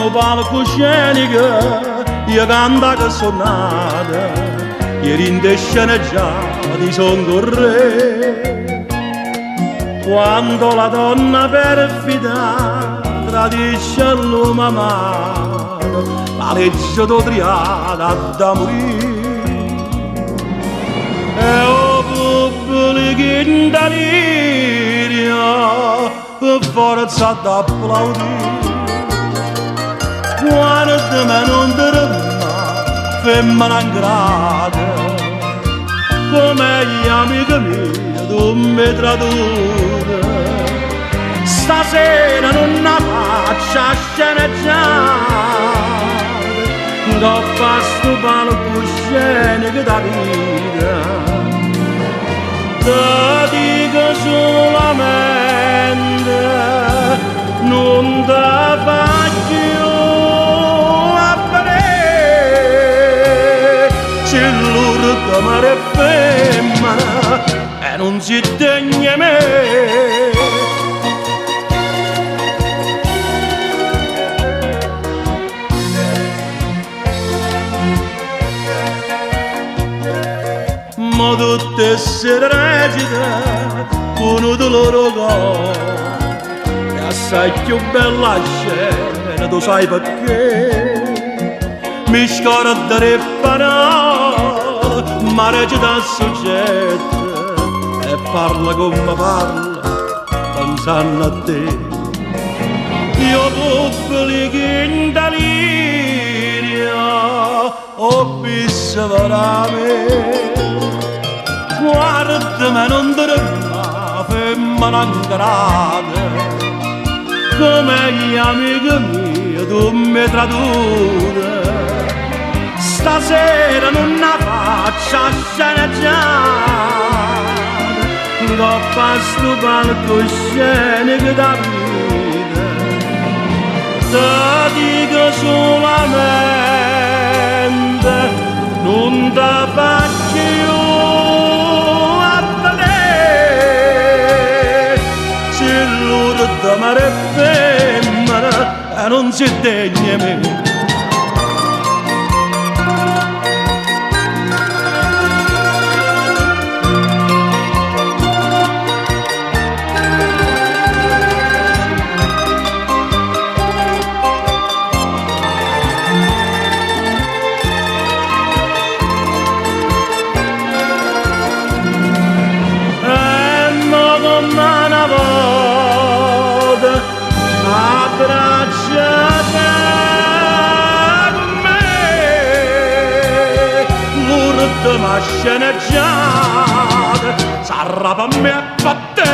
nu palcoscenico, io canto che so' nato, io dint' 'e sceneggiate songo 'o rre. Quando la donna perfida tradisce l'uomo amato, la legge d' 'o triato ha da murì. E 'o pubblico in delirio pe' forza ha da applaudì. Guardame nun tremmà, femmena 'ngrata, comme ll'amico mio tu m'hê traduto. Stasera nun 'a faccio 'a sceneggiata, 'ncopp' a 'stu palcoscenico d' 'a vita. Te dico sulamente, nun te fa cchiù avvedé si l'urdema d' 'e femmene e nun si degna 'e me. Mo tutt' 'e ssere recita cu nu dulore 'o core è assaje cchiù bella 'a scena, tu sai pecché? Mi scordo d' 'e parole, ma recita il soggetto e parla comme parla, pensanno a te. E 'o pubblico in delirio 'o fissa per me. Guardame nun tremmà, femmena 'ngrata, comme ll'amico mio tu m'hê traduto. Stasera nun 'a faccio 'a sceneggiata, 'ncopp' a 'stu palcoscenico d' 'a vita. Te dico sulamente, nun te fa cchiù avvedé si l'urdema d' 'e femmene e nun si degna 'e me. E mo comme a na vota abbracciate cu me l'urdema sceneggiata sarrà pe' me e pe' te.